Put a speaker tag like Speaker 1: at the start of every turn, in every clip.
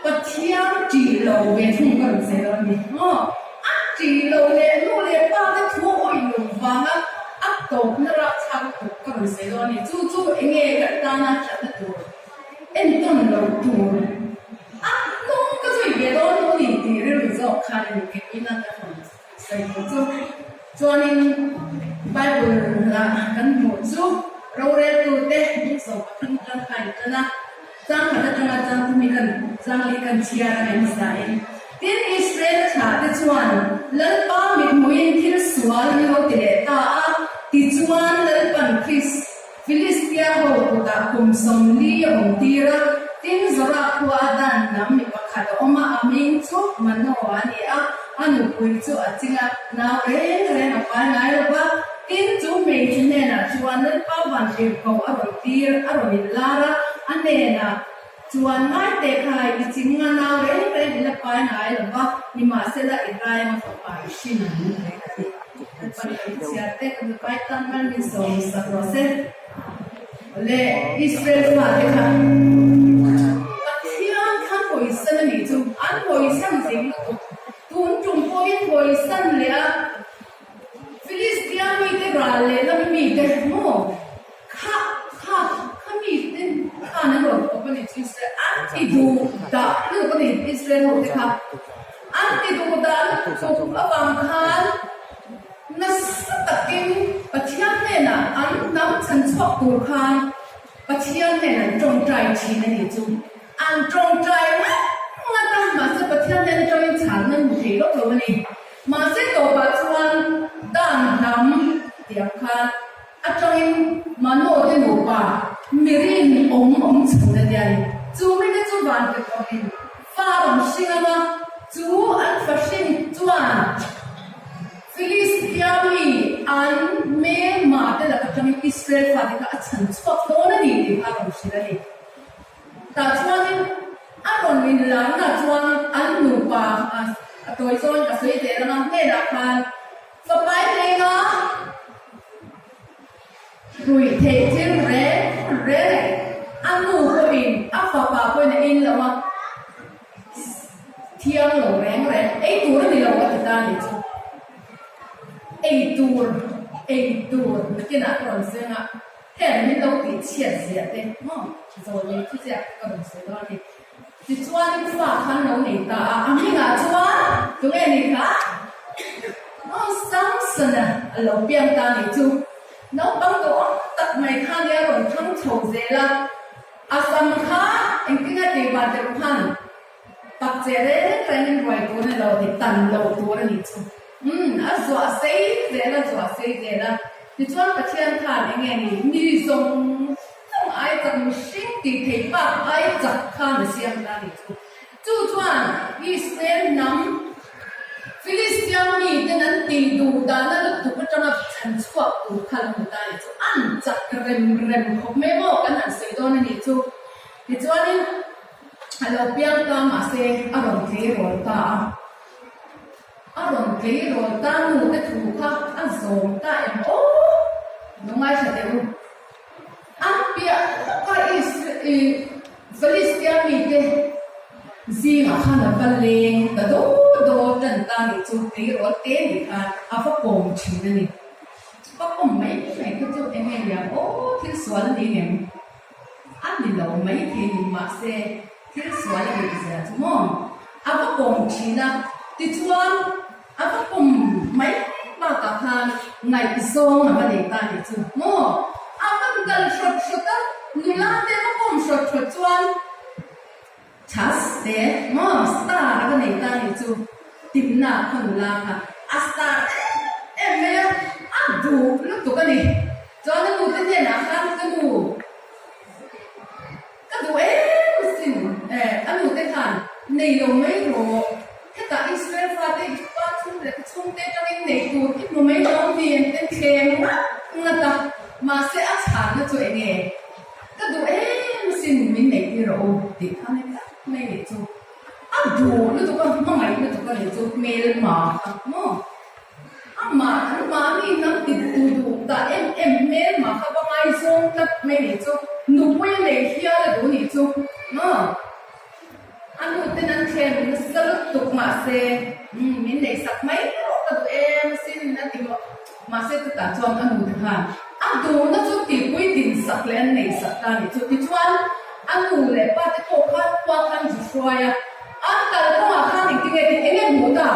Speaker 1: Pathian ṭih lo ve thung ka rawn sawi dawn a ni. Aw, a ṭih lo leh nu leh pa tawpna rapthlak lutuk ka rawn sawi dawn a ni. Chu chu eng nge kan tana thatna tur, entawn lo tur a hnung ka zui ve dawn lo a ni tih rilru zawk khan a ni keimina ka rawn sawi tur chu. Chuanin Bible-ah kan hmuh chu roreltute bung 13 tang kha in tan a. Chang khat atanga chang thum hi kan chang li kan chhiar a ngaih hmasain. Tin, Israel thlahte chuan Lalpa mithmuhin thil sual an lo ti leh ta a, tichuan Lalpan Kris, Filistia ho kutah kum 40 a awm tir a. Tin, Zorah khua a Dan lam mi pakhat a awm a, a hming chu Manoa a ni a, a nupui chu a ching a, nau reng reng a pai ngai lo va. Tin, chu hmeichhe hnenah chuan Lalpa vantirhkoh a rawn tir, a rawn inlar a, a hnenah chuan, Ngai teh khai, i ching nga nau reng reng i la pai ngai lo va, nimahsela i rai anga fapa i hrin ang a ti. Lalpan ka inchhiar te, ka nupai tan mal min sawm sak rawh se. Awle, Israel fate kha Pathian khan hawisan a nih chu, an hawisan zing lutuk. Tun tum pawhin hawisan leh a. Filistia mite ral leh lam mite maw kha kha kha mite khan an rawn awp a ni chu Israel an ti duh dah lutuk a ni Israel ho te kha an ti duh dah lutuk avang khan nasa takin Pathian hnenah an hnam chhan chhuak tur khan Pathian hnenah an tawngtai thin a ni chu an tawngtai ngat ngat a mahse Pathian hnen atangin chhan an hmu thei lawk lo a ni. Mahse tawpah chuan Dan hnam tiang khan atangin Mano te nupa mirin awm awm chhun a nia ni. Chu mite chu van pe tawhin fa rawn hring anga chu an fa hring chuan Filistia mi an hmelma te lak atangin Israel fate kha a chhan chhuak dawn a ni tih kha a rawn hrilh a ni. Tah chuanin a rawn inlarna chuan an nupa a tawi zawn ka sawi zel anga hnenah khan fapai lenga ruih theih thil reng reng a a nu pawhin a fapa pawhin a in lo a, thiang lo reng reng ei tur a ni lo a ti ta a nih chu. Ei tur ei tur nakinah ka rawn zeng a. Heng min lo tih chhiat ziah te maw zawl nei thu chiah ka rawn sawi dawn a ni. Tichuanin fa khan lo nei ta a, a hmingah chuan tunge ni kha? Aw Samson-a a lo piang ta ni chu. Naupang duhawm tak mai kha nia rawn thang chho zel a, a sam kha engtin a tih vah deuh khan pak che reng rengin ruai tur a ni lo tih tan loh tur a nih chu. Umm, a zuah sei zel a, zuah sei zel a. Tichuan Pathian khan eng nge ni, mi zawng zawng ai chak, mihring tih theih bak ai chak khan a siam ta a nih chu. Chu chuan Israel hnam, Filistia miten an tih duh dahna lutuk atanga chhan chhuak tur kha lo ni ta a nih chu. An chak rem rem khawp mai maw kan han sawi dawn a nih chu. Tichuanin a lo piang ta mahse a rawn tleirawl ta a. A rawn tleirawl ta nu te thu kha a zawm ta em aw? Lo ngaithla teh u. An piah lawka Philistia mite zingah khan a va leng ta daw daw tan ta nih chu tleirawl te nih khan a va kawm thin a ni. Va kawm mai mai kha chu eng nge liam aw thil sual a ni ngem? A ni lo mai thei ni mahse thil sual a nih zia chu maw? A va pawm thin a, tichuan a va pawm mai bakah khan ngaihzawng a va nei ta nih chu maw? A va kal hrawt hrawt a, nula te va pawm hrawt hrawt chuan chhas te maw star a va nei ta nih chu, Timna khaw nula kha a star em em mai a, a duh lutuk a ni. Chuan a nute hnenah khan ka nu ka duh em sin eh a nute khan nei lo mai rawh hetah Israel fate i pa chhung leh ka chhungte atangin nei tur i hmu mai lo ni an ten thleng ngat ngat a mahse a chhanna chu eng nge ka duh em sin min nei tir rawh u tih khan a tlat mai nih chu a duh lutuk a hmangaih lutuk a nih chu hmelma kha maw. Amah an mahni hnam ti tu duh ta em em hmel mah kha va ngaizawng tlat mai nih chu nupui a nei hial a duh nih chu maw? A nu ten an thlem nasa lutuk mahse umm min neihsak mai rawh ka duh em asin a ti maw? Mahse chutah chuan a nu te khan a duhna chu tihpui dinsak leh an neihsak ta a nih chu. Tichuan a nu leh pa te pawh khan khua khan zu hruai a, an kalkawngah khan engtinge tih enge hmuh ta?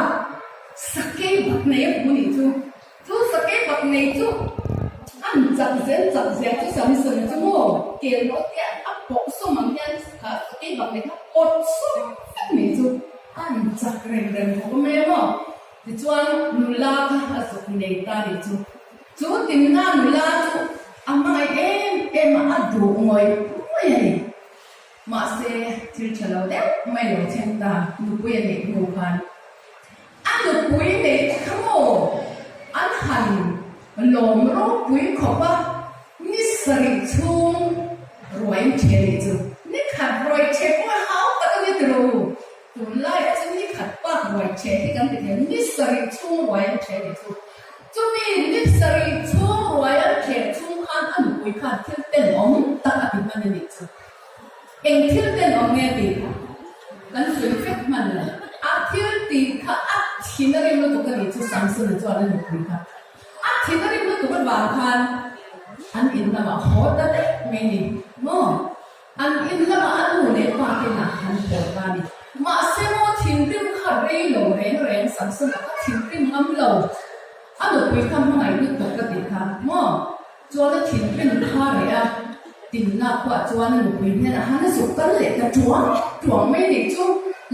Speaker 1: Sakei bak nei a hmu nih chu. Chu sakei bak nei chu an chak zel chak zel chu Samsona chu maw kel rawh tia a pawh sawm ang hian kha sakei bak nei kha pawt sawm vek mai chu an chak reng reng khawp mai a maw. Tichuan nula kha a zuk nei ta nih chu. Chu Timna nula chu a hmangaih em em a, a duh ngawih ngawih a ni. Mahse thil tha lo deuh mai lo thleng ta nupui a neih hnu khan. A nupui neih te kha maw an han lawm ropui khawp a, ni sarih chhung ruai an ṭhe nih chu. Ni khat ruai ṭhe pawh a hau tak a ni tiro u. Tunlaiah chuan ni khat bak ruai ṭhe hi kan ti thei, ni sarih chhung ruai an ṭhe nih chu. Chumi ni sarih chhung ruai an ṭhe chhung khan a nupui khan thil tenawm tak a ti hman a nih chu. Eng thil tenawm nge tih kan sawi vek hman lo. A thil tih kha a thin a rim lutuk a nih chu Samson-a chuan a nupui kha a thin a rim lutuk avang khan an in lamah haw ta daih mai ni maw? An in lamah a nu leh pa te inah han haw ta a ni. Mahse maw thinrim kha rei lo reng reng Samson-a kha thinrim ngam lo. A nupui kha hmangaih lutuk ka tih kha maw? Chuan a thinrim kha reh a, Timna khuah chuan a nupui hnenah han a zuk kal leh ta tuang tuang mai nih chu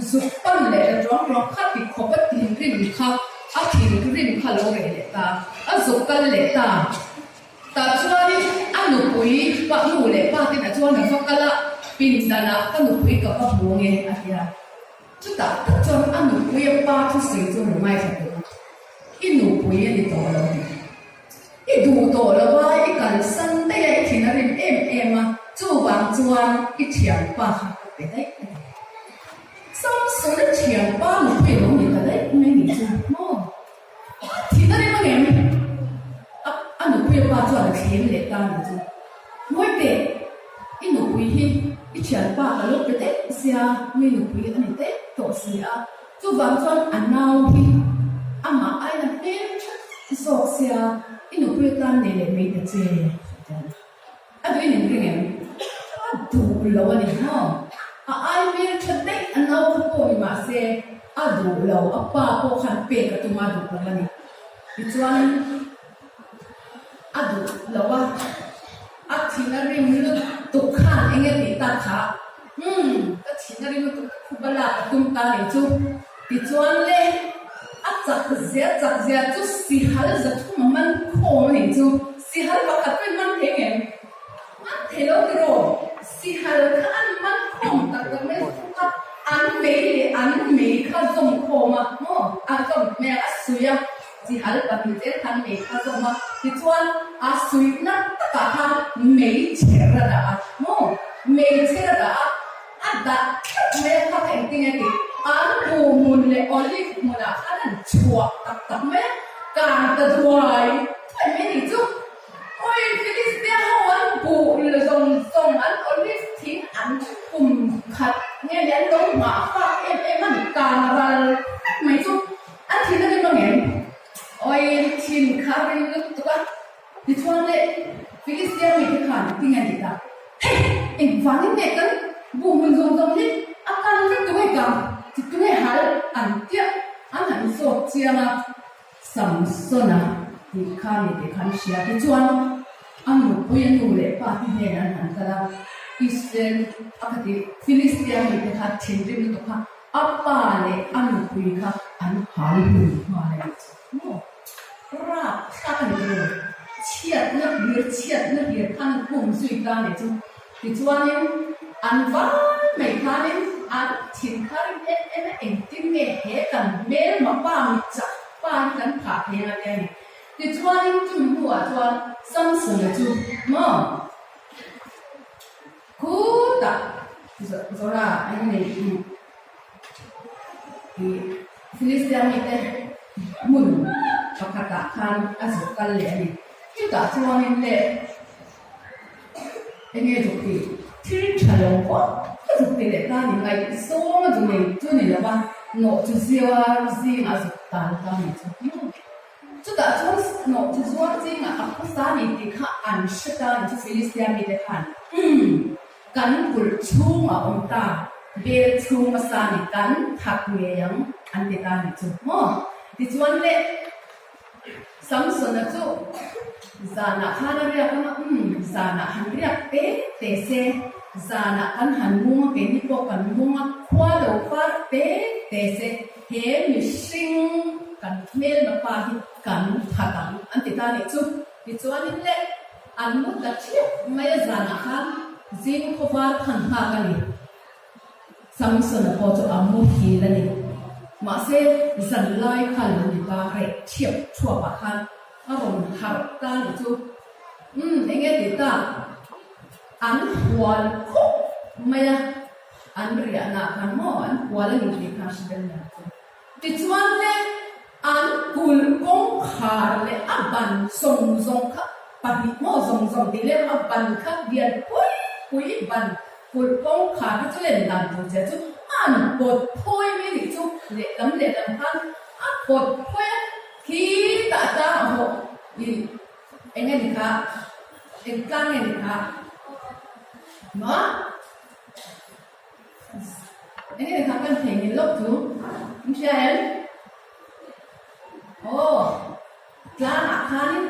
Speaker 1: zuk pan leh ta tuang tuang kha ti khawp a thinrim kha a thinrim kha lo reh leh ta, a zuk kal leh ta. Tah chuanin a nupui pa nu leh pa te inah chuan a va kal a, pindanah ka nupui ka va hmu nge a ti a. Chutah tak chuan a nupui a pa thusawi chu a lo ngaithla tawh a, I nupui a ni tawh lo tih. I duh tawh lo a, i kalsan daih a, i thin a rim em em a, chuvang chuan i thianpa kha ka pe daih a ni. Samsona thianpa nupui a lo ni ta daih mai ni chu maw? A thin a rim ang em? A a nupui a pa chuan a thlem leh ta ni chu. Ngawi teh, i nupui hi i thianpa ka lo pe daih sia, mi nupui a ni daih tawh si a, Chuvang chuan a nau hi amah aina hmel that zawk sia i nupui atan nei leh mai ta che a duh in in ring em? A duh lo a ni maw? A ai hmel that daih a nau kha pawh ni mahse a duh lo, a pa pawh khan pek a tum a duh lo a ni. Tichuan a duh lo a, a thin a rim lutuk khan eng nge tih tak kha Umm, ka thin a rim lutuk ka khup a lak a tum ta nih chu. Tichuan le, a chak zia chak zia chu sihal zathum a man khawm a nih chu. Sihal pakhat pawhin man thei ngem? Man thei lo tiraw? Sihal kha an man khawm tak tak mai zathum kha an mei leh an mei kha zawm khawm a, maw? A zawm hmel a suih a. Sihal pahnihte khan mei kha zawm a, tichuan a suihna takah khan mei chher a dah a, maw? Mei chher a dah a, a dah thlap mai a, kha kha engtin nge tih? An buh hmun leh olive hmunah khan an chhuah tak tak mai a, kang ta duai thuai mai nih chu. Awi Philistia ho an buh zawng zawng an olive thing an kum khat nge leh an lo nghah fak em em a, kang ral vek mai chu. A thin a rim ang em? Awi, thin kha a rim lutuk a. Tichuan le, Philistia mite khan tinge a nih ta? Hei, engvangin nge kan bu hmun zawng zawng hi a kal vek tunge kang ti tunge hal an tiah an han zawt chiang a, Samsona tih kha ni tih kha an hria. Tichuan, a nupui a nu leh pa te hnenah an han kal a, Israel a kha ti Philistia mite kha thinrim lutuk kha A pa leh a nupui kha an hal hlum nghal a nih chu maw? Rap thlak a ni tawh lo. Chhiatna hlir chhiatna hlir khan an um zui ta a nih chu. Tichuanin an vai mai khanin an thin kha rim em em a, engtin nge he kan hmelma pa mitchak pa hi kan phah thei ang a tia ni. Tichuanin chumi hnuah chuan Samsona chu maw? Khutah Zora an nei i Philistia mite hmun pakhatah khan a zuk kal leh a ni. Chutah chuanin le enge zuk tih thil tha lo vak a zuk ti leh ta ni ngaihzawng a zu nei chu ni lova nawh chu ziar zingah a zuk tal ta ni chu. Chutah chuan nawhchi zuar zingah a khawsa ni tih kha an hre ta ni chu Filistia mite khan, Umm, kan kulh chhung a awm ta, bel chhung a sa ni, kan that ngei ang, an ti ta ni chu maw? Tichuan le, Samsona chu zanah khan a riak ang a, umm, zanah han riak te te se, zanah kan han mung a, keini pawh kan mung a, khua lo par te te se, he mihring kan hmelma pa hi kan that ang an ti ta nih chu. Tichuanin le, an mu ta ṭhiap mai a, zanah khan zing khawvar khan nghak a ni. Samsona pawh chu a muhil a ni. Mahse, zanlai kha lo ni ta reh ṭhiap ṭhuapah khan a rawn harh ta ni chu. Umm, eng nge ti ta? An hual khawp mai a, an riahnaah khan maw an hual a ni tih kha a hre ber mai chu. Tichuan le, an kulh kawngkhar leh a ban zawng zawng kha pahnih maw zawng zawng tih leh a ban kha lian pui pui ban kulh kawngkhar kha chu len dan tur che chu an pawt phawi mai nih chu lehlam lehlam khan a pawt phawi a, khi tah tlang a hawh ih eng nge ni kha eng tlang nge ni kha maw. Eng nge kha kan thei ngil lawk chu in hria em? Aw, tlangah khanin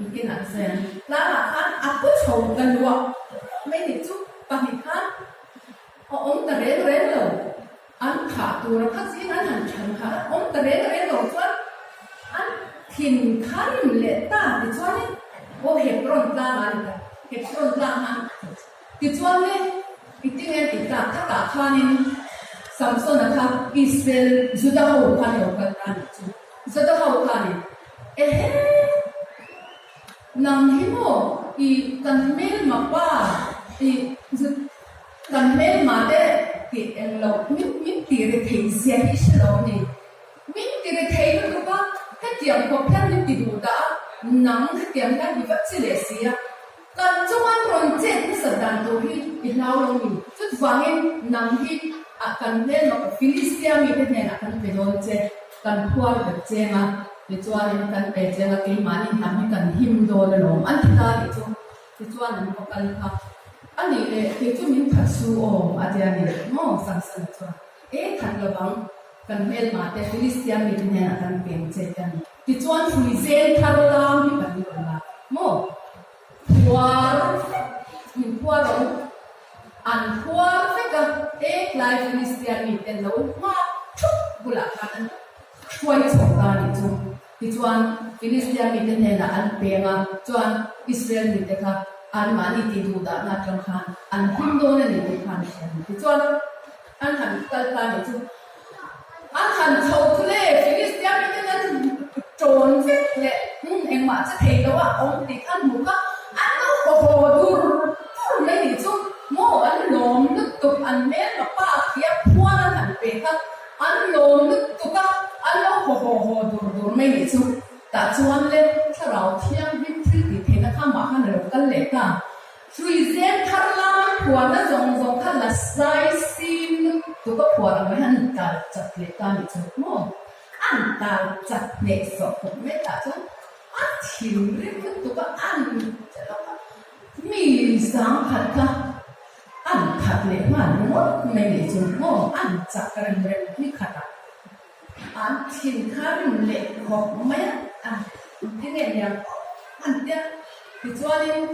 Speaker 1: engtin ah ka sawi ang, tlangah khan a pu chho ta luah mai nih chu pahnih khan a awm ta reng reng lo, an thah tura kha zing an han than kha a awm ta reng reng lo chuan an thin kharim leh ta tichuanin aw Hebron tlangah a ni ta, Hebron tlang khan Tichuan le, i ti nge ti tak khatah khanin Samsona kha Israel Juda ho khan lo kal ta nih chu. Juda ho khanin, Ehe! Nang hi maw i kan hmelma pa i kan hmelma te tih eng loh min min ti ri thei zia hi i hre lo a ni. Min ti ri thei lutuk a, hetiang khawp hian min ti duh dah a, nang hetiang hian i va chi leh si a. Kan chunga rawn chet hmasat dan tur hi i hlau lo mi? Chuvangin nang hi ah kan hmelma ka Filistia mite hnenah kan pe dawn che, kan phuar bet cheng a, tichuanin kan pe cheng a, keimahni hnam hi kan him dawn alawm an ti ta tih chu tichuan an va kal kha a nih leh kei chu min that su awm a ti a ni maw Samsona chuan e that lovang kan hmelma te Filistia mite hnenah kan pe ang che ka ni. Tichuan hrui zen thar lam hi kan rawn la maw? Phuar vek, min phuar ang, an phuar vek a, he tlai Filistia mite lo nghak thup bulah khan an hruai chhuak ta a nih chu. Tichuan Filistia mite hnenah an peng a, chuan Israel mite kha anmahni tih duh dahna atang khan an him dawn a ni tih kha an hria a ni. Tichuan an han kal ta a nih chu. An han chho chu le, Filistia miten an ṭawn vek leh hmun engmah che thei lo a awm tih kha an hmu kha, an lo haw haw dur dur mai nih chu maw an lawm lutuk, an hmelma pa khi a phuar an han pe kha an lawm lutuk a, an lo haw haw haw dur dur mai nih chu. Tah chuan le thlarau thianghlim thil tih theihna kha mah khan a lo kal leh ta. Hrui zem thar lama phuarna zawng zawng kha la sai sim lutuk a phuar ang mai hian an tal chat leh ta nih chu maw? An tal chat hneh sawh khawp mai tah chuan a thinrim lutuk a an mi zangkhat kha an that leh nghal ringawt mai nih chu maw? An chak rem rem ni khatah An thin kha rim leh khawp mai a, a ti nge niang an tia. Tichuanin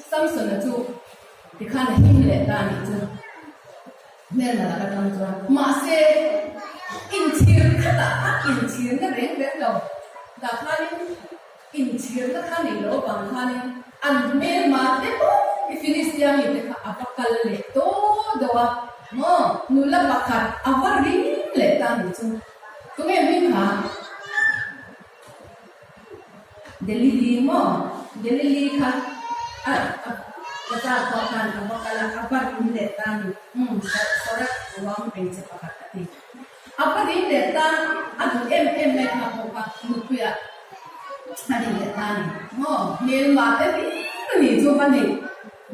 Speaker 1: Samsona chu tikhan a him leh ta a nih chu hmelma lak atang chuan. Mahse, inchhir khatah khan inchhirna reng reng lo dah khanin Inchhirna kha nei loh avang khanin an hmelma te pawh i Filistia mite kha a va kal leh daw daw a, maw nula pakhat a va rim leh ta nih chu. Tunge hming kha? Delili maw? Delili kha a bazar pawh khan a va kal a, a va rim leh ta ni. Umm, Sorek ruang hmeichhe pakhat a ti. A va rim leh ta, a duh em em mai kha pawh kha nupuiah a nih leh ta a ni maw? Hmelma te hlir a nih chu va neih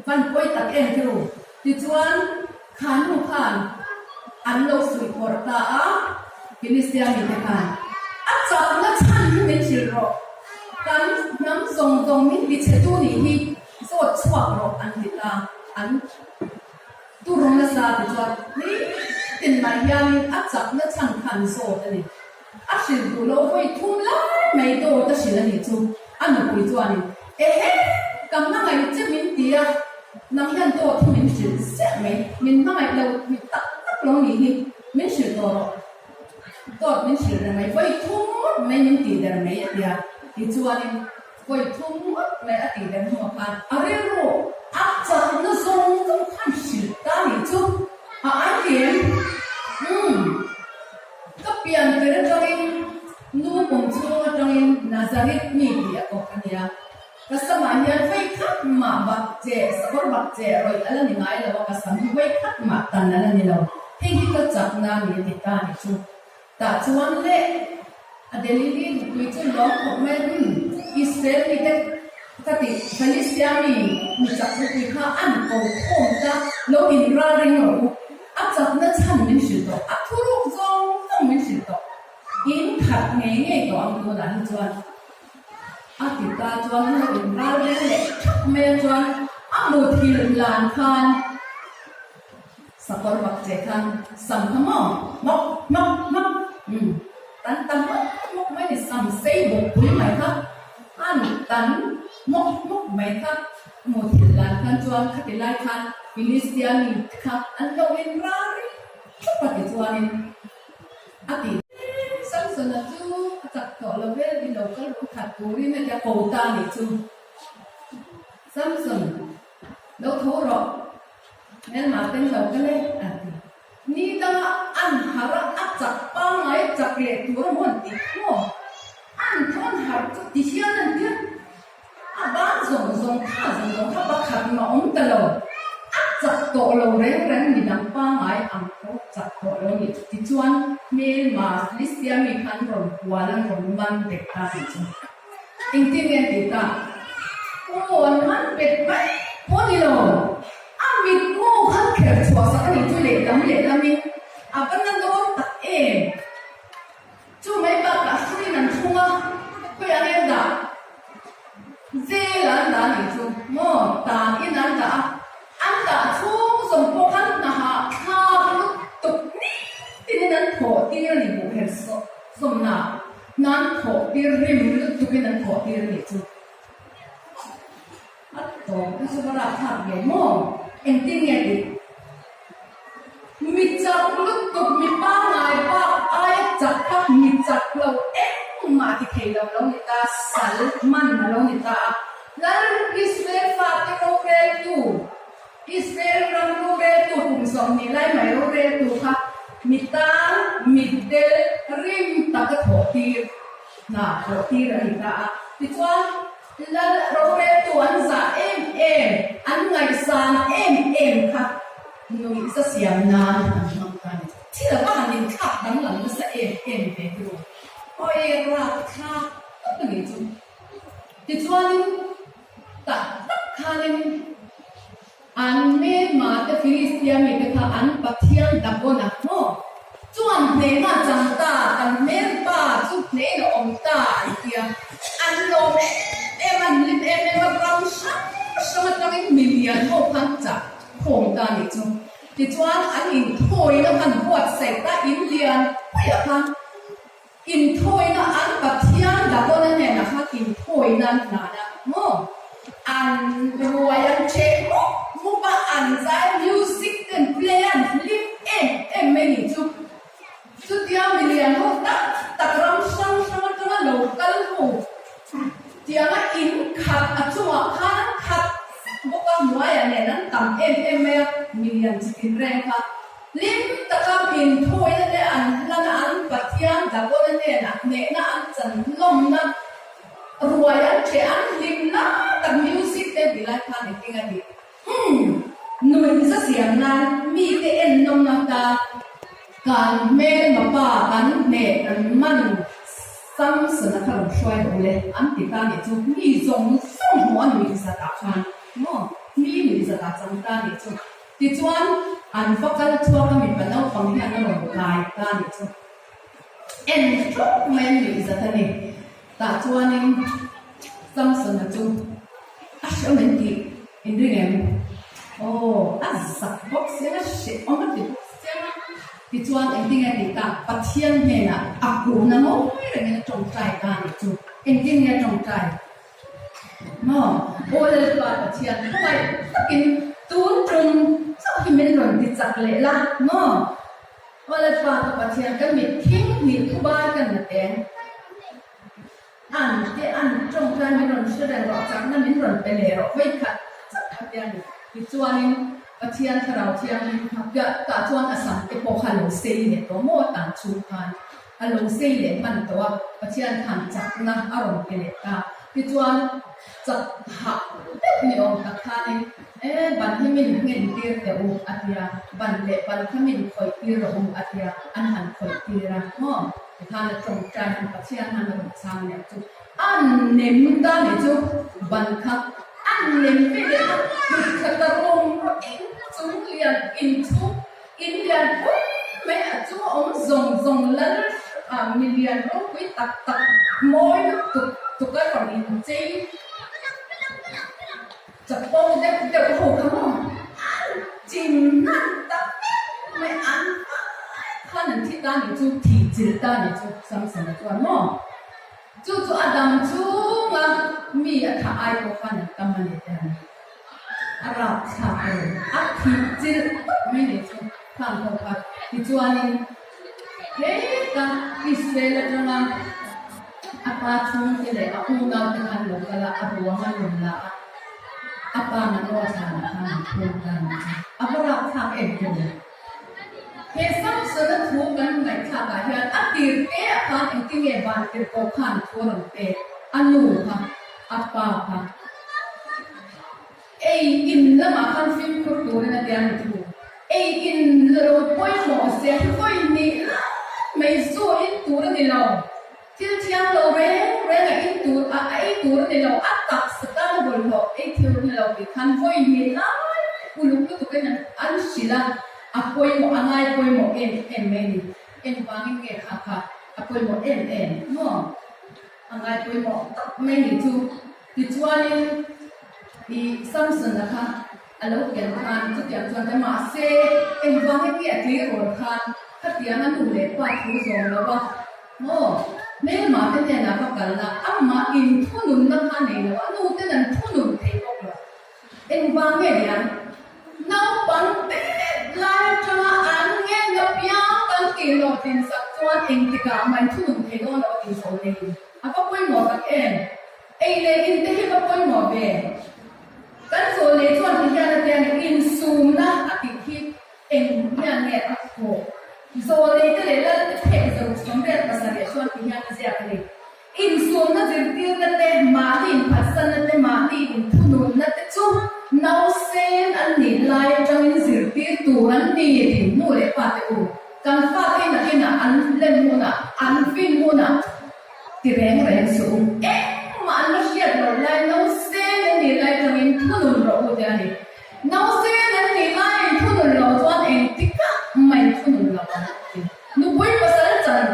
Speaker 1: van pawi tak em chu. Tichuan kha nu khan an lo suih phawrh ta a, Philistia mite khan a chakna chhan hi min hrilh. hrilh rawh, kan hnam zawng zawng min tichhetu nih hi zawt chhuak rawh an ti ta. An tur nasa tichuan nitin mai hianin a chakna chhan kha an zawt a ni. A hrilh duh loh vawi thum lai mai dawt a hrilh a nih chu. A nupui chuanin, Ehe! Ka hmangaih che min ti a, nang hian dawt hi min hrilh ziah mai, min hmangaih lo tih tak tak lo nih hi, min hrilh tawh rawh. Dawt min hrilh reng mai, vawi thum ngawt mai min tih der mai a ti a. Tichuanin vawi thum ngawt mai a tih der hnuah khan a rilru a chakna zawng zawng khan hrilh ta nih chu a ai em? Umm. Ka pian tir atangin nu kum chhung atangin Nazareth mi tih a kawk a nia. Ka samah hian vawi khat mah bak che, sakawr bak che rawih a la ni ngai lo a, ka sam hi vawi khat mah tan a la ni lo. Hei hi ka chakna a ni a ti ta a ni chu. Tah chuan le a Delili nupui chu lawm khawp mai a, Umm, Israel mite ka ti, Philistia mi mi chak nupui kha an ko khawm ta, lo inralring rawh u. A chakna chhan min hrilh tawh, a thuruk zawng zawng min hrilh tawh. In khat ngei ngei tawh ang tunah hi chuan. A ti ta chuan an lo inral reng leh thap mai a chuan a muthilh lan khan sakawr bak che khan sam kha maw hmawk hmawk hmawk umm tan ta hmawk hmawk mai ni sam sei bawk pui mai kha an tan hmawk hmawk mai kha muthilh lan khan chuan khati lai khan Philistia mi te kha an lo inral reng thap a ti chuanin a ti. Samsona chu a chak tawh lo vel i lo kal rawh khat turin a ti a ko ta a nih chu. Samson, lo tho rawh, hmelma ten lo kal e, a ti. Ni danga an harh a, a chak pangngai a chak leh tur a maw an tih maw? An thawn harh chu ti hian an ti a. A ban zawng zawng kha zawng zawng kha pakhat mah awm ta lo. A chak tawh lo reng reng midang pangngai ang pawh chak tawh lo nih chu. Tichuan hmelma Philistia mi kha an rawn hual an rawn man bet ta tih chu engtin nge an tih ta? Aw an man bet mai pawh ni lo. A mitmu khan kher chhuah sak a nih chu lehlam lehlamin a va na dawn tak em? Chu mai bakah hruiin an thlung a, khawiah nge an dah? Zel an dah anih chu maw? Tan in an dah a, an dah chhung zawng pawh khan hnahah thlak lutuk nitin in an thawh tir a ni buh her zawmna hna an thawh tir rim lutuk in an thawh tir anih chu. A tawp na chu va rahthlak ve maw? Engtin nge tih? Mi chak lutuk, mi pangngai bak aia chak kha mi chak lo engmah ti thei lo lo ni ta, sal man a lo ni ta a. Lal Israel fate roreltu, Israel ram roreltu kum 20 lai mai roreltu kha mi tan mitdel rim taka thawh tir hna thawh tir a ni ta a. Tichuan. Lal roreltu an zah em em, an ngaihsan em em kha nuihza siam nan an hmang ta a ni. Thil a va han inthlak danglam nasa em em ve chu awi rapthlak tak a nih chu. Tichuanin tak tak khanin An hmelma te Philistia mite kha an Pathian Dagon a maw? Chuan hnehna chang ta, kan hmelpa chu hnehin a awm ta an ti a. An lawm em em a, an hlim em em a, ram hrang hrang atangin milian ho khan chah khawm ta a nih chu. Tichuan an inthawina khan buatsaih ta, in lian puiah khan Inthawina an Pathian Dagona hnenah khan inthawina an hlan a maw? An ruai an ṭheh mup mup a, an zai music te an play a, an hlim em em mai nih chu. Chutia milian ho tak tak ram hrang hrang atanga lo kal ho tianga in khat a chungah khan an khat vek bawk a, hnuaiah nen an tam em em mai a, milian chi tinreng kha. Hlim taka inthawina te an hlan a, an Pathian Dagona hnenah hnehna an chan hlawmna ruai an ṭheh, an hlimna tak music te ti lai khan engtin a tih? Umm, nuihza siam nan mite ennawmna ta kan hmelma pa kan hneh kan man Samson-a kha rawn hruai rawh ule an ti ta nih chu mi zawng zawng hmuh a nuihzatah khan maw mi nuihzatah chang ta nih chu. Tichuan, an va kal chhuak a mipa naupang hian a rawn kai ta nih chu en ṭawk mai a nuih zat a ni. Tah chuanin Samsona chu a hrehawm em tih in ring em? Aw, a zak bawk sia, a hrehawm a ti bawk sia. Tichuan engtin nge tih tak? Pathian hnenah a kuhna ngawi rengin a tawngtai ta a nih chu. Engtin nge a tawngtai? Maw? Aw Lalpa Pathian, khawngaih takin tun tum chauh hi min rawn ti chak leh la maw? Aw Lalpa ka Pathian, ka mit thing hnih thubai ka na teng. An te an tawngtai min rawn hre reng rawh, chakna min rawn pe leh rawh vawikhat chauh kha tia ni. Tichuanin Pathian Thlarau Thianghlim kha piah tah chuan a sam te pawh kha lo sei leh tawh maw tan chhung khan a lo sei leh hman tawh a, Pathian khan chakna a rawn pe leh ta. Tichuan chak hah deuh ni awm tak khanin e ban hi min nghen tir teh u a tia, ban leh ban kha min khawih tir rawh u a tia, an han khawih tir a maw. Tikhan a tawngtai han Pathian han a rawn chhang leh chu a nem ta nih chu ban kha a nem ve leh a kut kha ta rawng rawh in chung lian in chhung in lian pui mai a chu a awm zawng zawng lal ah mi lian ropui tak tak mawi lutuk tuk a rawn in chei Chapo deuh deuh ho kha maw an chim hnan tak vek mai an vai khan an thi ta nih chu thih chilh ta nih chu Samsona chuan maw chu chu a dam chhunga mi a thah ai pawh khan an tam a ni te han a rap thlak a ni a thih chilh tawp mai nih chu khang ho kha tichuanin Heta Israel atanga a pa chhungte leh a unaute khan lo kal a, a ruang an rawn la a, a pa Manoa thlanah khan an phum ta a nih chu. A va rapthlak em em a. He Samsona thu kan ngaihthlakah hian a tir te ah khan engtin nge van tirhkoh khan thu a rawn pek? A nu kha, a pa kha. Ei in lamah khan fimkhur turin a tia ni thu. Ei in lo pawimawh zia hi vawi hnih lai mai zu in tur a ni lo. Thil thiang lo reng reng a in tur a ei tur a ni lo. A taksa tan bawlhhlawh ei thil a ni lo tih khan vawi hnih lai uluk lutukin an hrilh a, a pawimawh a ngai pawimawh em em mai a ni. Engvangin nge kha kha a pawimawh em em maw? A ngai pawimawh tak mai ni chu. Tichuanin i Samson-a kha a lo pian khan chutiang chuan te mahse engvangin nge a tleirawl khan khatiang a nu leh pa thu zawm lo a maw hmelma te hnenah va kalna amah inthununna kha nei lo a nu ten an thunun thei bawk lo. Engvang nge niang naupang te lai atanga an ngen apiang kan tih hlawhtlin sak chuan engtikah mah inthunun thei dawn lo a tih zawh nei a va pawimawh tak em? Ei leh in te hi va pawimawh ve. Kan chaw leh chuan ti hian a tia ni, insumna a tih hi eng hian nge a thawh? Zawlei te leh lal te phek zo 87 chuan ti hian a ziak a ni. Insumna zirtirna te, mahni inphatsanna te, mahni inthununna te chu nausen an nih lai atangin zirtir tur an ni tih nu leh pa te u, kan fate nakinah an lem hunah, an fin hunah, Ti reng reng suh u. Engmah an la hriat loh lai nausen an nih lai tangin thunun rawh u te a ni. Nausen an nih laiin thunun loh chuan engtikah mah in thunun lo ang ti. Nupui pasal chan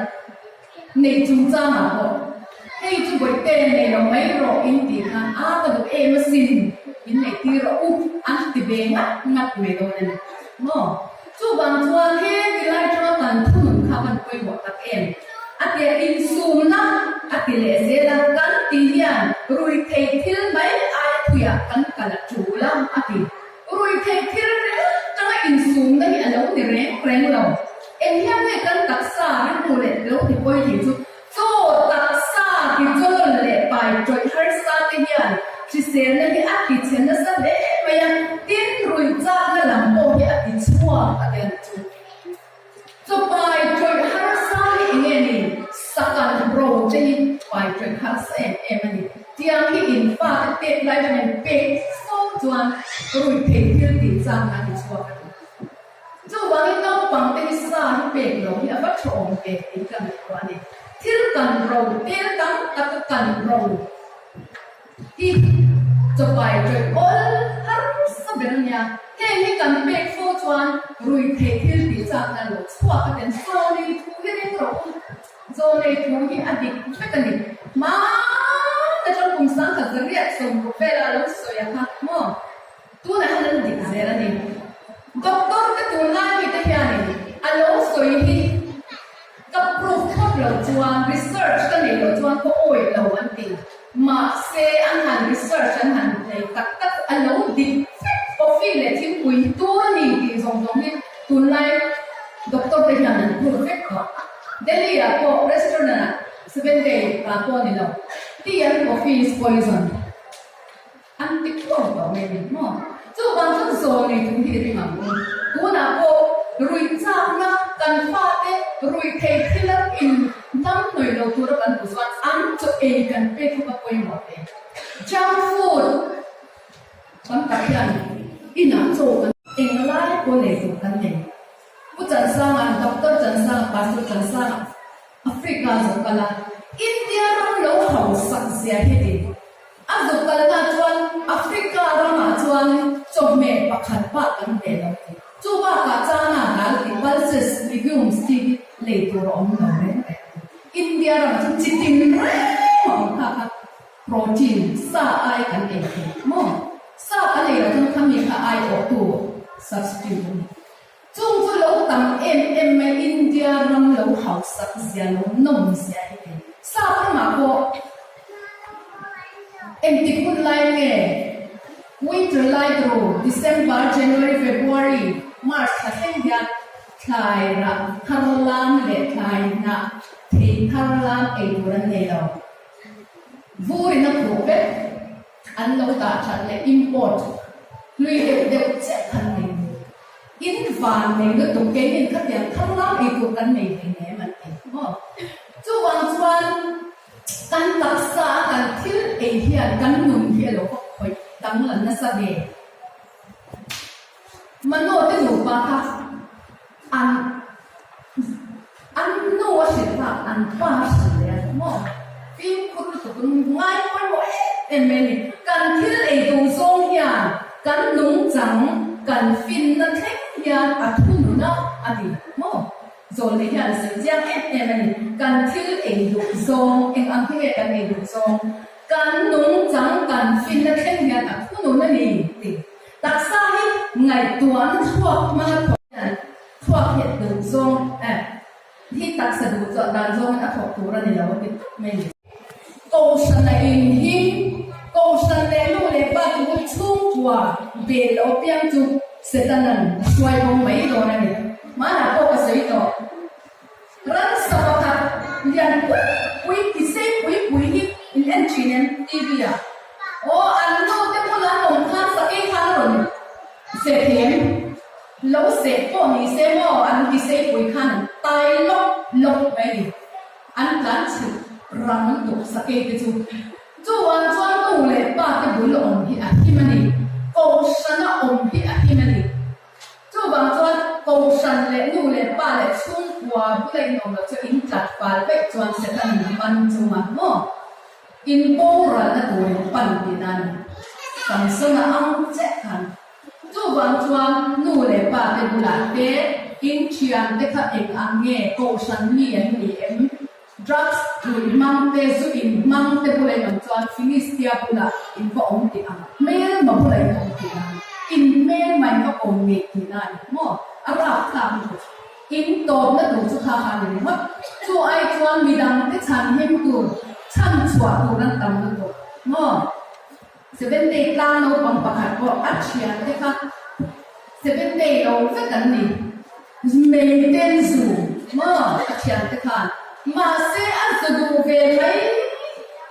Speaker 1: neih chungchangah pawh hei chu bawihte nei lo mai rawh in tih khan a ka duh em asin in neih tir rawh u an ti ve ngat ngat mai dawn a ni maw? Chuvang chuan he tilai tanga kan thunun kha kan pawimawh tak em? A tia insumna a ti leh zel a, kan ti hian ruihtheih thil mai ai thuiah kan kal a tul a, a ti. Ruihtheih thil ringawt tanga insumna hi a lo ni reng reng lo. Eng hian nge kan taksa rilru leh lo ti pawi thei chu Chaw taksa ti chawl leh pai tawih harsa te hian hriselna hi a ti chhe nasa hle mai a, tin ruih chakna lam pawh hi a ti chhuak a tel chu. Chaw pai tawih harsa hi eng nge ni? Sakal ro te hi pai tawih harsa em em a ni. Tiang hi in fate pek lai atangin pek fo chuan ruih theih thil tih chakna a ti chhuak a ni. Chuvangin naupangte hi sa hi pek lo hi a va tha awm ve tih ka ngaihtuah a ni. Thil kan ro tel tam tak a kan ro hi chawpai tawih awl harsa ber a nia. Heng hi kan pek fo chuan rui theih thil tih chakna lo chhuak a ten. Zawnei thu hi ring rawh u. Zawnei thu hi a dik vek a ni. Hmana chuan kum 10,000 riat 60 vela lo sawi a kha maw? Tunah hian an dik zel a ni. Doctor te tunlai mite hianin a lo sawi hi ka proof thlawp lo chuan, research ka nei lo chuan ka awih lo an ti. Mahse an han research an han nei tak tak a lo dik vek. Coffee leh thingpui hi tur a ni tih zawng zawng hi tunlai doctor te hian an proof vek tawh. Delhi ah pawh restaurant ah seven day ah pawh a ni lo, tea and coffee is poison. An ti khuau tawh mai a ni maw? Chuvang chuan zawl nei thu hi i ring ang u. Tunah pawh ruih chakna kan fate ruih thei thil a in hnam hnawih lo tura kan duh chuan an chaw ei kan pek kha va pawimawh ve. Junk food tam tak hian inah chaw kan englai pawh nei tur kan nei. Pu Chansanga, Doctor Chansanga, Pastor Chansanga, Africa zawk kal a, India ram lo hausak zia hi ti. A zuk kalna chuan Africa ramah chuan chawhmeh pakhat bak kan hmeh lo ti. Chu bakah chana dal ti pulses, legumes ti hi lei tur a awm lo reng reng ti. India ramah chuan chi tin reng a awm kha kha protein sa ai kan ei thei maw? Sa kan ei loh chuan khami kha ai awhtu substitute a ni. Chung chu lo tam em em mai India ram lo hausak zia lo nawm zia hi kei sap ramah pawh engtik hun lai nge winter lai turu December, January, February, March thla thleng hian thlai rah thar lam leh thlai hnah thei thar lam ei tur an nei lo. Vur in a khuh vek. An lo dah that leh import hlui deuh deuh chiah khan nei tur. In van nei lutuk keinin khatiang thanglam ei tur kan nei hlei nem an ti maw. Chuvang chuan kan taksa a kan thil ei hian kan nun hi a lo va khawih danglam nasa ve. Mano te nupa kha an an nu a hrilh bak an pa a hrilh leh a maw? Fimkhur lutuk in ngai pawimawh em em mai a ni. Kan thil ei duh zawng hian kan nungchang kan finna thleng hian a thunun a a ti maw? Zawlnei hian a sawi chiang em em a ni. Kan thil ei duh zawng eng ang hi nge kan ei duh zawng? Kan nungchang kan finna thleng hian a thunun a ni tih. Taksa hi ngaihtuahna thluak hmanga thawk hian thluak hi duh zawng eh hi taksa duh chuah dan zawngin a thawk tur a ni lo a ti tawp mai ni. Kohhran a in hi Kohhran leh nu leh pa chu chhungkua bel lo piang chu Setanan a hruai bo mai dawn a ni. Hmanah pawh ka sawi tawh. Ransa pakhat lian pui pui tisei pui pui hi in en thin em TV ah? Aw an nu te bula an awm khan sakei khan a rawn seh thei em? Lo seh pawh ni se maw an tisei pui khan an tai lawk lawk mai ni. An tlan chhilh rang lutuk sakei te chu. Chuan chuan nu leh pa te bul awm hi a him a ni. Kohhrana awm hi a him a ni. Chuvang chuan Kohhran leh nu leh pa leh chhungkua bula in awm loh chu in tlat fal veih chuan Satan in a man chung a maw? In boralna tur in pan tihna a ni. Samsona ang chiah khan. Chuvang chuan nu leh pa te bulah te in thian te kha eng ang nge Kohhran mi an ni em? Drugs ruih hmang te, zu in hmang te bula in awm chuan Philistia bulah in va awm tih ang, hmelma bula in awm tih ang, in hmelma in va kawm ngei tihna a ni maw? A rapthlak lutuk. In tawpna tur chu kha kha a ni ringawt. Chu ai chuan midang te chhan him tur, chhan chhuah tur an tam lutuk maw? Seven day tlang naupang pakhat pawh a thian te kha seven day lo vek an ni. Mei ten zu maw a thian te khan mahse a zu duh ve mai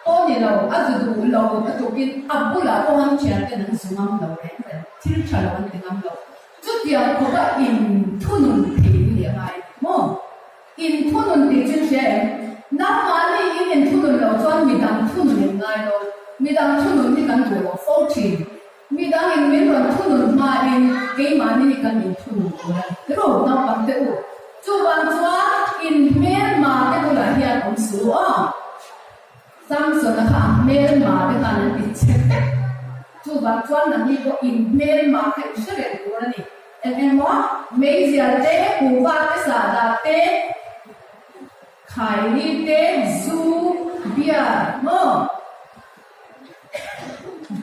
Speaker 1: pawh ni lo, a zu duh lo a tukin a bulah pawh an thian ten an zu ngam lo reng reng, thil tha lo an ti ngam lo. Chutiang khawpa in thunun thei in ni a ngai maw? In thunun tih chu hria em? Nangmahni in in thunun loh chuan midang thunun in ngai lo. Midang thunun hi kan duh lo fo thin. Midang in min rawn thunun hmain keimahni hi kan in thunun tur a ni. Ru naupang te u. Chuvang chuan in hmelma te bulah hian awm suh aw. Samsona kha a hmelma te khan an ti chhe vek. Chuvang chuan nangni pawh in hmelma kha in hre reng tur a ni. Eng emaw meizial te, kuhva te, sahdah te, khaini te, zu, Beer maw?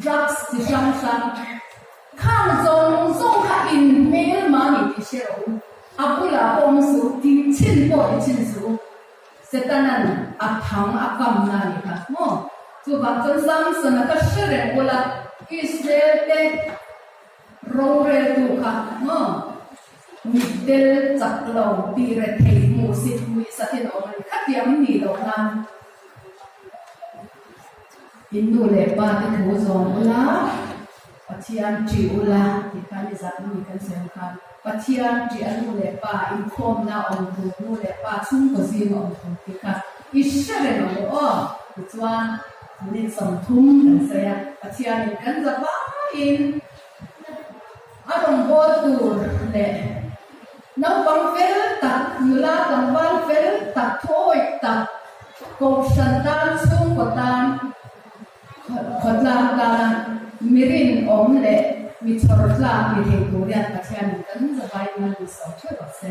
Speaker 1: Drugs chi hrang hrang. Khang zawng zawng kha in hmelma ni tih hre rawh u. A bulah pawh awm suh u, tih chhin pawh ti chhin suh u. Setanan a thang a kamna a nih kha maw? Chuvang chuan Samson-a kha hre reng ula, Israel te roreltu kha maw? Mitdel chak lo tih rethei hmuh sit hmuih satin a awm a ni. Khatiang nih loh nan in nu leh pa te thu zawm ula, Pathian ṭih ula tih kha ni zat mi kan sawi ang khan Pathian ṭih a nu leh pa inkhawmna awm tur, nu leh pa chhungkaw zinga awm tur tih kha i hre reng ang u aw. Tichuan minute 30 kan sawi a, Pathianin kan za vaiin A rawngbâwl tûr leh naupang fel tak, nula tlangvâl fel tak, thuawih tak, kohhran tân, chhungkaw tân, khawtlâng tâna mi rinawm leh mi chhawr tlâk ni thei tûr hian Pathianin kan zavaiin mal min sâwm theuh rawh se.